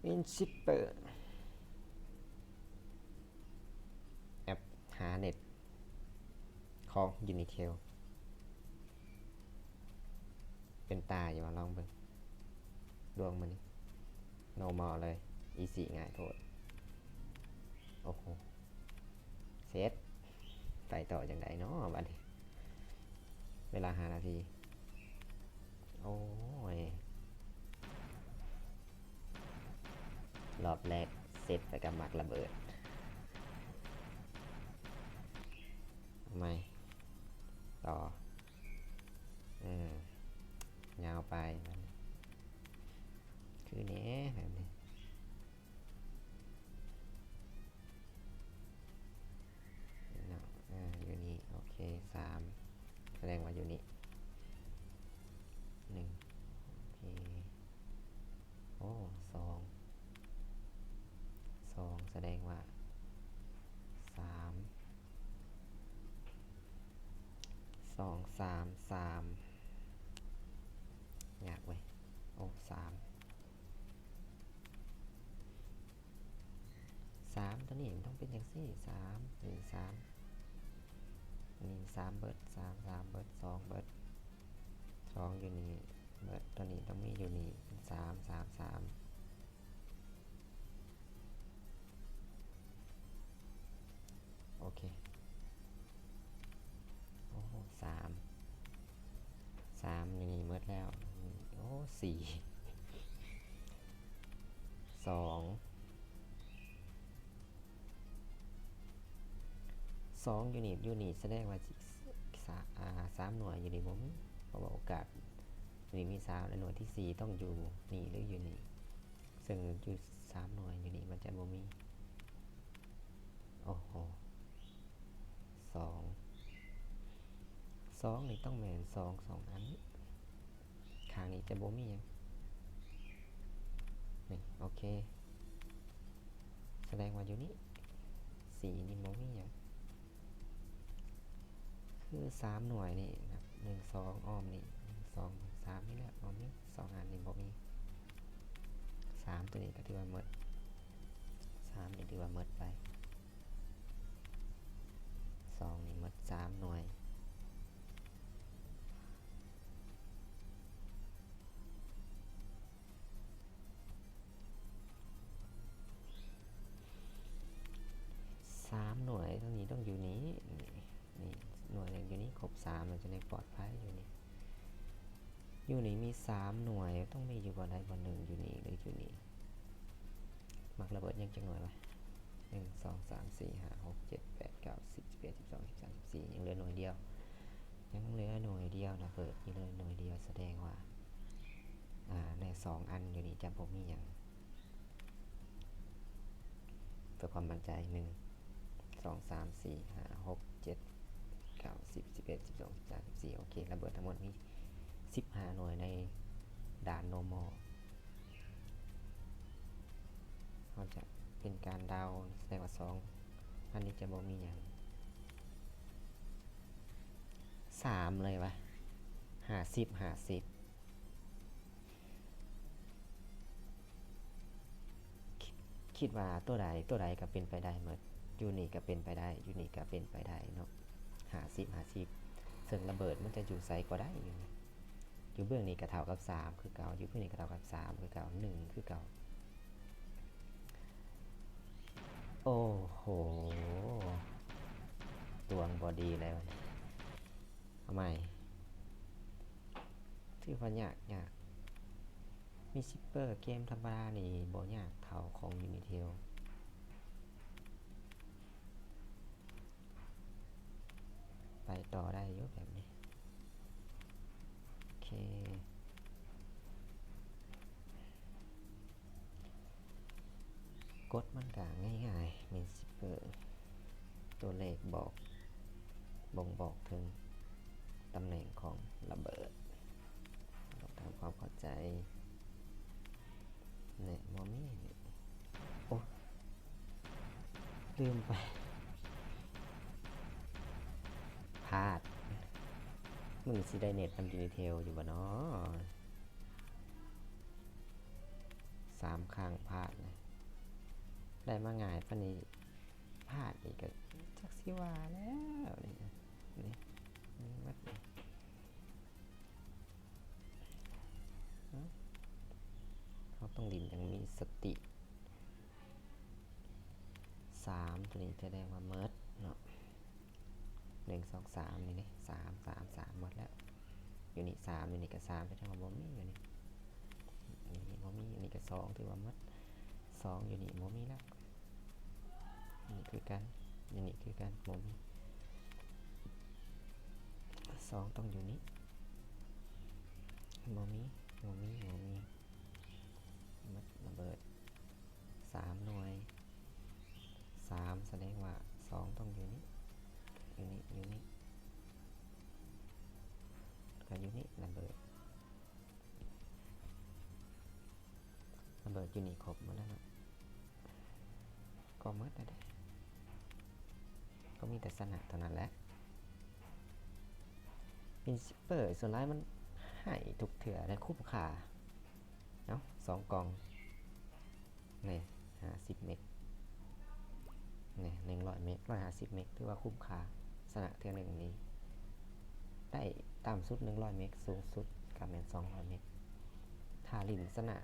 Winshipper ແອັບຫາເນັດຂອງ Unitel ເປັນຕາຢູ່ວ່າ ລອງເບິ່ງ ດວງມື້ນີ້ normal ເລີຍ easy ງ່າຍໂພດ. ໂອ້ໂຫ ເສັດ ໄປຕໍ່ຈັ່ງໃດເນາະບັດນີ້ ເວລາຫ້ານາທີ. ໂອ້ຍ ຮອບແລກເສັດໄປກັບໝາກລະເບີດ. ເອົາໃໝ່ ຕໍ່ ເອີ ຍາວໄປ ຄືແນ່ແບບນີ້. ເນາະ ເອີ ຢູ່ນີ້ ໂອເຄ ສາມ ສະແດງວ່າຢູ່ນີ້ ໜຶ່ງ ໂອເຄ ໂອ້ ສອງ ສອງ ສະແດງວ່າ ສາມ ສອງ ສາມ ສາມ ຍາກເວີຍ ໂອ້ ສາມ ສາມ ຕົວນີ້ມັນຕ້ອງເປັນຈັ່ງຊີ້ ສາມ ນີ້ ສາມ ນີ້ ສາມ ເບິດ ສາມ ສາມ ເບິດ ສອງ ເບິດ ສອງ ຢູ່ນີ້ ເບິດ ຕົວນີ້ຕ້ອງມີຢູ່ນີ້ ສາມ ສາມ ສາມ ໂອເຄ ໂອ້ ສາມ ສາມ ຢູ່ນີ້ໝົດແລ້ວ ໂອ້ ສີ່ ສອງ ສອງ ຢູ່ນີ້ ຢູ່ນີ້ ສະແດງວ່າ ສາ ອາ ສາມໜ່ວຍຢູ່ນີ້ບໍ່ມີ ເພາະວ່າໂອກາດຢູ່ນີ້ມີສາມ ແລະ ໜ່ວຍທີສີ່ຕ້ອງຢູ່ນີ້ ຫຼື ຢູ່ນີ້ ເຊິ່ງຢູ່ສາມໜ່ວຍຢູ່ນີ້ມັນຈະບໍ່ມີ. ໂອ້ໂຫ ສອງ ສອງນີ້ຕ້ອງແມ່ນສອງ ສອງອັນນີ້ ຂ້າງນີ້ຈະບໍ່ມີຫຍັງ ນີ້ ໂອເຄ ສະແດງວ່າຢູ່ນີ້ ສີ່ນີ້ບໍ່ມີຫຍັງ ຄືສາມໜ່ວຍນີ້ນະ ໜຶ່ງ ສອງ ອ້ອມນີ້ ໜຶ່ງ ສອງ ສາມ ນີ້ແຫຼະ ອ້ອມນີ້ ສອງອັນນີ້ບໍ່ມີ ສາມ ຕົວນີ້ກໍຖືວ່າໝົດ ສາມນີ້ຖືວ່າໝົດໄປ ສອງນີ້ໝົດສາມໜ່ວຍ. ສາມໜ່ວຍ ຕົວນີ້ຕ້ອງຢູ່ນີ້ ນີ້ ໜ່ວຍໜຶ່ງຢູ່ນີ້ ຄົບສາມ ມັນຈະໄດ້ປອດໄພຢູ່ນີ້ ຢູ່ນີ້ມີສາມໜ່ວຍ ຕ້ອງມີຢູ່ບ່ອນໃດບ່ອນໜຶ່ງ ຢູ່ນີ້ ຫຼື ຢູ່ນີ້ ໝາກລະເບີດຍັງຈັກໜ່ວຍວະ ໜຶ່ງ ສອງ ສາມ ສີ່ ຫ້າ ຫົກ ເຈັດ ແປດ ເກົ້າ ສິບ ສິບເອັດ ສິບສອງ ສິບສາມ ສິບສີ່ ຍັງເຫຼືອໜ່ວຍດຽວ ຍັງເຫຼືອໜ່ວຍດຽວ ລະເບີດຍັງເຫຼືອໜ່ວຍດຽວ ສະແດງວ່າ ອາ ໃນສອງອັນຢູ່ນີ້ຈະບໍ່ມີຫຍັງ ເພື່ອຄວາມໝັ້ນໃຈ ໜຶ່ງ ສອງ ສາມ ສີ່ ຫ້າ ຫົກ ເຈັດ ເກົ້າ ສິບ ສິບເອັດ ສິບສອງ ສິບສາມ ສິບສີ່ ໂອເຄ ລະເບີດທັງໝົດມີສິບຫ້າໜ່ວຍໃນດ່ານ normal ເຮົາຈະເປັນການເດົາ ສະແດງວ່າສອງອັນນີ້ຈະບໍ່ມີຫຍັງ ສາມເລີຍວະ ຫ້າສິບ ຫ້າສິບ ຄິດ ຄິດວ່າຕົວໃດ ຕົວໃດກໍເປັນໄປໄດ້ໝົດ ຢູ່ນີ້ກໍເປັນໄປໄດ້ ຢູ່ນີ້ກໍເປັນໄປໄດ້ເນາະ ຫ້າສິບ ຫ້າສິບ ເຊິ່ງລະເບີດມັນຈະຢູ່ໃສກໍໄດ້ຢູ່ນີ້ ຢູ່ເບື້ອງນີ້ກໍເທົ່າກັບສາມຄືເກົ່າ ຢູ່ເບື້ອງນີ້ກໍເທົ່າກັບສາມຄືເກົ່າ ໜຶ່ງຄືເກົ່າ. ໂອ້ໂຫ ດວງບໍ່ດີແລ້ວ ເອົາໃໝ່ ຖືວ່າຍາກ ຍາກ Winshipper ເກມທຳມະດານີ້ບໍ່ຍາກເທົ່າຂອງ Unitel ໄປຕໍ່ໄດ້ຢູ່ແບບນີ້ ໂອເຄ. ກົດມັນກະງ່າຍໆ Winshipper ຕົວເລກບອກ ບົ່ງບອກເຖິງຕຳແໜ່ງຂອງລະເບີດ ຕ້ອງທຳຄວາມເຂົ້າໃຈ ແນ່ ບໍ່ມີ ໂອ້ ລືມໄປ ພາດ ມື້ນີ້ຊິໄດ້ເນັດນຳ Unitel ຢູ່ບໍ່ນໍ? ສ ສາມຄັ້ງພາດນະ ໄດ້ມາງ່າຍປານນີ້ ພາດອີກກໍຈັກຊິວ່າແລ້ວນີ້ ນີ້ ນີ້ໝົດນີ້ ເຮົາຕ້ອງຫຼິ້ນຢ່າງມີສະຕິ ສາມ ຕົວນີ້ສະແດງວ່າໝົດເນາະ ໜຶ່ງ ສອງ ສາມ ນີ້ເດ້ ສາມ ສາມ ສາມ ໝົດແລ້ວ ຢູ່ນີ້ສາມ ຢູ່ນີ້ກໍສາມ ສະແດງວ່າບໍ່ມີ ຢູ່ນີ້ ຢູ່ນີ້ບໍ່ມີ ອັນນີ້ກໍສອງ ຖືວ່າໝົດ ສອງ ຢູ່ນີ້ບໍ່ມີແລ້ວ ນີ້ຄືກັນ ຢູ່ນີ້ຄືກັນ ບໍ່ມີ ສອງ ຕ້ອງຢູ່ນີ້ ບໍ່ມີ ບໍ່ມີ ບໍ່ມີ ໝົດລະເບີດ ສາມໜ່ວຍ ສາມ ສະແດງວ່າສອງຕ້ອງຢູ່ນີ້ ຢູ່ນີ້ ຢູ່ນີ້ ກໍຢູ່ນີ້ລະເບີດ ລະເບີດຢູ່ນີ້ຄົບໝົດແລ້ວເນາະ ກໍໝົດແລ້ວເດ້ ກໍມີແຕ່ຊະນະເທົ່ານັ້ນແຫຼະ Insiper ສ່ວນຫຼາຍມັນໃຫ້ທຸກເທື່ອ ແລະ ຄຸ້ມຄ່າ ເອົາ ສອງກ່ອງ ນີ້ ຫ້າສິບເມັກ ນີ້ ໜຶ່ງຮ້ອຍເມັກ ຮ້ອຍຫ້າສິບເມັກ ຖືວ່າຄຸ້ມຄ່າ ຊະນະເທື່ອໜຶ່ງນີ້ ໄດ້ຕ່ຳສຸດໜຶ່ງຮ້ອຍເມັກ ສູງສຸດກໍແມ່ນສອງຮ້ອຍເມັກ ຖ້າຫຼິ້ນຊະນະ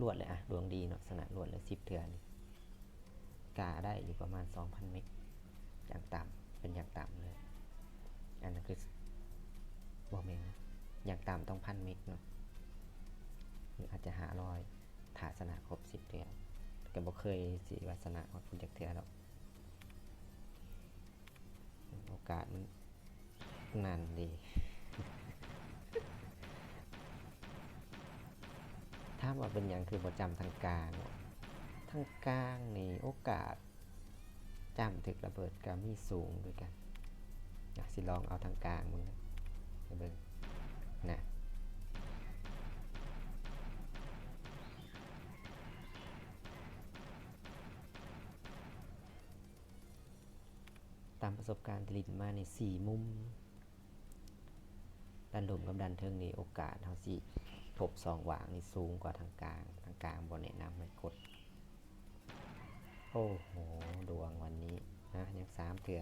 ລວດເລີຍ ອະ ດວງດີເນາະ ຊະນະລວດເລີຍ ສິບເທື່ອນີ້ ກະໄດ້ຢູ່ປະມານສອງພັນເມັກ ຢ່າງຕ່ຳ ເປັນຢ່າງຕ່ຳເລີຍ ອັນນັ້ນຄື ບໍ່ແມ່ນ ຢ່າງຕ່ຳຕ້ອງພັນເມັກເນາະ ຫຼືອາດຈະຫ້າຮ້ອຍ ຖ້າຊະນະຄົບສິບເທື່ອ ກໍບໍ່ເຄີຍຊິວ່າຊະນະຮອດພຸ້ນຈັກເທື່ອດອກ ໂອກາດມັນ ນັ້ນເດ ຖາມວ່າເປັນຫຍັງຄືບໍ່ຈ້ຳທາງກາງເນາະ ທາງກາງນີ້ໂອກາດຈ້ຳຖືກລະເບີດກໍມີສູງຄືກັນ ອະ ຊິລອງເອົາທາງກາງເບິ່ງ ໄປເບິ່ງນະ. ຕາມປະສົບການທີ່ຫຼິ້ນມານີ້ ສີ່ມຸມ ດ້ານລຸ່ມກັບດ້ານເທິງນີ້ ໂອກາດເຮົາຊິພົບຊ່ອງຫວ່າງນີ້ສູງກວ່າທາງກາງ, ທາງກາງບໍ່ແນະນຳໃຫ້ກົດ. ໂອ້ໂຫ ດວງວັນນີ້ນະ ຍັງສາມເທື່ອ.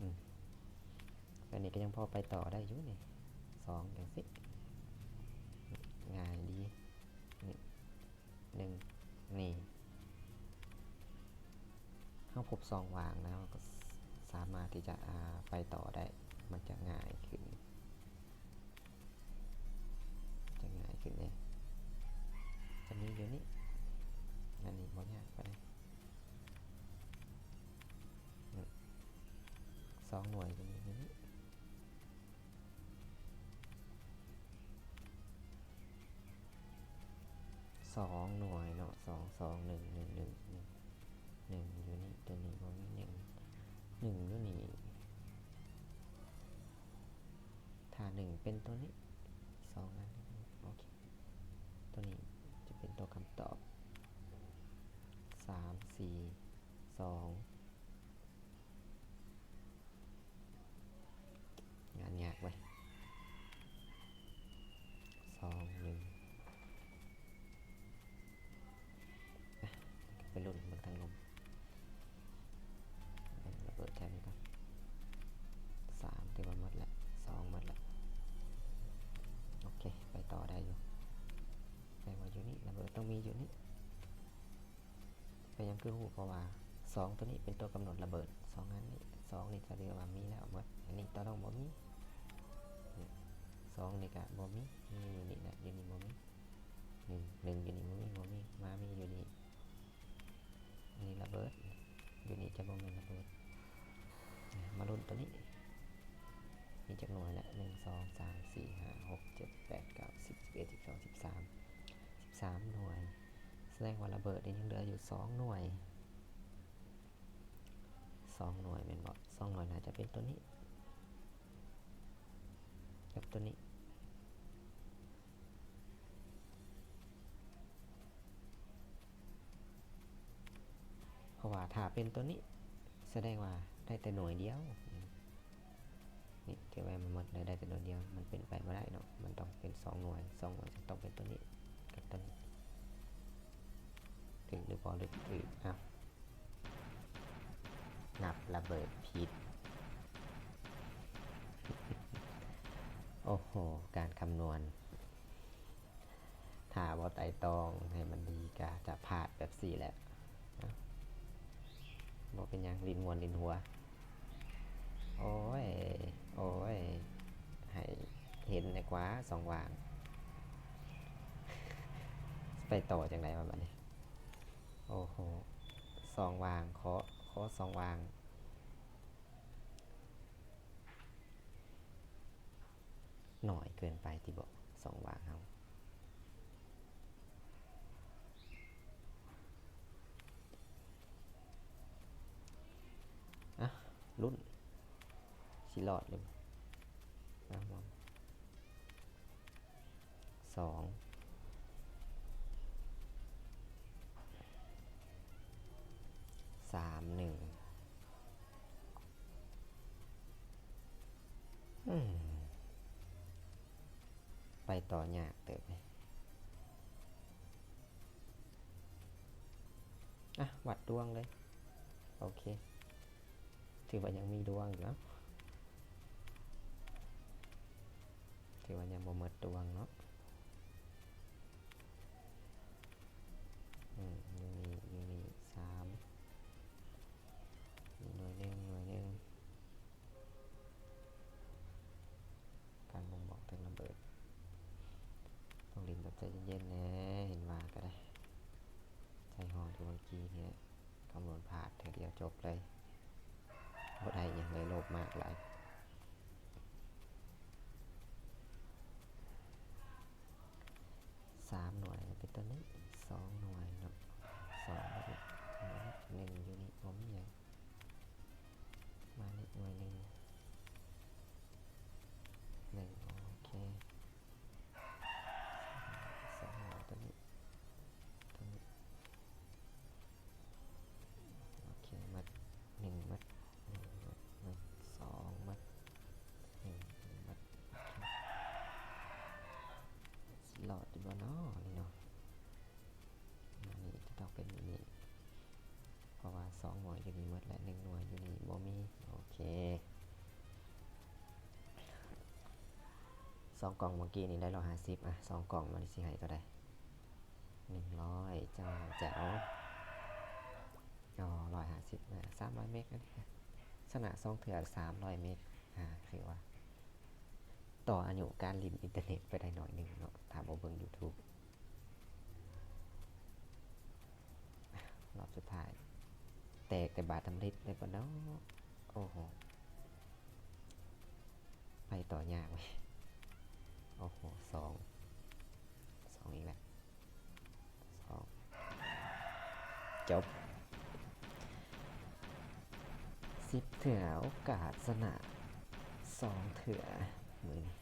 ອືມ ອັນນີ້ກໍຍັງພໍໄປຕໍ່ໄດ້ຢູ່ນີ້ ສອງ ຈັ່ງຊີ້ ງ່າຍດີນີ້. ໜຶ່ງ ນີ້ ເຮົາພົບຊ່ອງຫວ່າງແລ້ວ ເຮົາກໍສາມາດທີ່ຈະ ອ່າ ໄປຕໍ່ໄດ້ ມັນຈະງ່າຍຂຶ້ນ ຈະງ່າຍຂຶ້ນເດ້ ຈະມີຢູ່ນີ້ ອັນນີ້ບໍ່ຍາກປານໃດ ສອງໜ່ວຍ ຈະມີຢູ່ນີ້. ສອງໜ່ວຍເນາະ ສອງ ສອງ ໜຶ່ງ ໜຶ່ງ ໜຶ່ງ ໜຶ່ງ ຢູ່ນີ້ ຕົວນີ້ບໍ່ມີ ໜຶ່ງ ໜຶ່ງ ຢູ່ນີ້ ຖ້າ ໜຶ່ງ ເປັນຕົວນີ້ ສອງ ອັນ ໂອເຄ ຕົວນີ້ຈະເປັນຕົວຄຳຕອບ ສາມ ສີ່ ສອງ ງານຍາກເວີຍ ສອງ ໜຶ່ງ ໄປລຸ້ນເບິ່ງທາງລຸ່ມ ລະເບີດແຖວນີ້ກ່ອນ ສາມ ຖືວ່າໝົດລະ ສອງ ໝົດລະ ໂອເຄ ໄປຕໍ່ໄດ້ຢູ່ ແຕ່ວ່າຢູ່ນີ້ ລະເບີດຕ້ອງມີຢູ່ນີ້. ເປັນຫຍັງຄືຮູ້? ເພາະວ່າສອງຕົວນີ້ເປັນຕົວກຳນົດລະເບີດ ສອງອັນນີ້ ສອງນີ້ສະແດງວ່າມີແລ້ວໝົດ ອັນນີ້ຕົວຕ້ອງບໍ່ມີ ສອງນີ້ກະບໍ່ມີ ມີຢູ່ນີ້ແຫຼະ ຢູ່ນີ້ບໍ່ມີ ໜຶ່ງ ໜຶ່ງ ຢູ່ນີ້ບໍ່ມີ ບໍ່ມີ ມາມີຢູ່ນີ້ ອັນນີ້ລະເບີດ ຢູ່ນີ້ຈະບໍ່ແມ່ນລະເບີດ ມາລຸ້ນຕົວນີ້ ມີຈັກໜ່ວຍລະ ໜຶ່ງ ສອງ ສາມ ສີ່ ຫ້າ ຫົກ ເຈັດ ແປດ ເກົ້າ ສິບ ສິບເອັດ ສິບສອງ ສິບສາມ ສິບສາມໜ່ວຍ ສະແດງວ່າລະເບີດນີ້ຍັງເຫຼືອຢູ່ສອງໜ່ວຍ ສອງໜ່ວຍແມ່ນບໍ່? ສອງໜ່ວຍໜ້າຈະເປັນຕົວນີ້ ກັບຕົວນີ້ ເພາະວ່າຖ້າເປັນຕົວນີ້ ສະແດງວ່າໄດ້ແຕ່ໜ່ວຍດຽວ. ນີ້ຖືວ່າມັນໝົດເລີຍ ໄດ້ແຕ່ໜ່ວຍດຽວ ມັນເປັນໄປບໍ່ໄດ້ເນາະ ມັນຕ້ອງເປັນສອງໜ່ວຍ ສອງໜ່ວຍຈະຕ້ອງເປັນຕົວນີ້ ຕົວນີ້ ຖືກຫຼືບໍ່? ຖືກ. ອ້າວ ນັບລະເບີດຜິດ. ໂອ້ໂຫ ການຄຳນວນ ຖ້າບໍ່ໄຕ່ຕອງໃຫ້ມັນດີ ກະຈະພາດແບບຊີ້ແຫຼະ. ບໍ່ເປັນຫຍັງ ຫຼິ້ນມ່ວນຫຼິ້ນຫົວ. ໂອ້ຍ ໂອ້ຍ ໃຫ້ເຫັນແດ່ກວ່າຊ່ອງວ່າງ. ໄປຕໍ່ຈັ່ງໃດວະບັດນີ້? ໂອ້ໂຫ ຊ່ອງວ່າງ ຂໍ ຂໍຊ່ອງວ່າງ. ໜ້ອຍເກີນໄປຕິບໍ ຊ່ອງວ່າງເຮົາ? ອ່ະ ລຸ້ນ ຊິລອດຫຼື ອ່ະ ມອງ ສອງ ສາມ ໜຶ່ງ. ອືມ ໄປຕໍ່ຍາກເຕີບເດ. ອ່ະ ວັດດວງເລີຍ. ໂອເຄ ຖືວ່າຍັງມີດວງຢູ່ເນາະ. ຖືວ່າຍັງບໍ່ໝົດດວງເນາະ. ອືມ ຢູ່ນີ້ ຢູ່ນີ້ ສາມ ອີກໜ່ວຍໜຶ່ງ ໜ່ວຍໜຶ່ງ. ການບົ່ງບອກເຖິງລະເບີດ ຕ້ອງຫຼິ້ນແບບໃຈເຢັນໆແດ່. ເຫັນວ່າກໍໄດ້ ໃຈຮ້ອນຄືເມື່ອກີ້ນີ້ແຫຼະ. ຄຳນວນພາດເທື່ອດຽວຈົບເລີຍ ບໍ່ໄດ້ຫຍັງເລີຍ ໂລບມາກຫຼາຍ. ສາມໜ່ວຍເປັນຕົວນີ້ ສອງໜ່ວຍເນາະ ສອງ ໜຶ່ງຢູ່ນີ້ ບໍ່ມີຫຍັງ. ມານີ້ໜ່ວຍໜຶ່ງ ໜຶ່ງ ໂອເຄ. ສອງໜ່ວຍຕົວນີ້ ຕົວນີ້ ໂອເຄ. ໝົດໜຶ່ງ ໝົດໜຶ່ງ ໝົດ ໝົດສອງ ໝົດໜຶ່ງ ໝົດ ໂອເຄ. ຊິລອດຢູ່ບໍ່ເນາະນີ້ເນາະ? ມານີ້ຈະຕ້ອງເປັນຢູ່ນີ້ ເພາະວ່າສອງໜ່ວຍຢູ່ນີ້ໝົດແລ້ວ ໜຶ່ງໜ່ວຍຢູ່ນີ້ບໍ່ມີ. ໂອເຄ ສອງກ່ອງເມື່ອກີ້ນີ້ໄດ້ຮ້ອຍຫ້າສິບ ອ່ະ ສອງກ່ອງມັນຊິໃຫ້ເທົ່າໃດ? ໜຶ່ງຮ້ອຍ ເຈົ້າ ແຈວ ອໍ ຮ້ອຍຫ້າສິບ ສາມຮ້ອຍເມັກ ອັນນີ້ຊະນະສອງເທື່ອ ສາມຮ້ອຍເມັກ. ອ່າ ຖືວ່າຕໍ່ອາຍຸການຫຼິ້ນອິນເຕີເນັດໄປໄດ້ໜ້ອຍໜຶ່ງເນາະ ຖ້າບໍ່ເບິ່ງ YouTube. ຮອບສຸດທ້າຍ ແຕກແຕ່ບາດທຳອິດໄດ້ບໍ່ເນາະ? ໂອ້ໂຫ ໄປຕໍ່ຍາກເວີຍ. ໂອ້ໂຫ ສອງ ສອງອີກແລ້ວ ສອງ ຈົບ. ສິບເທື່ອ ໂອກາດຊະນະສອງເທື່ອ ມື້ນີ້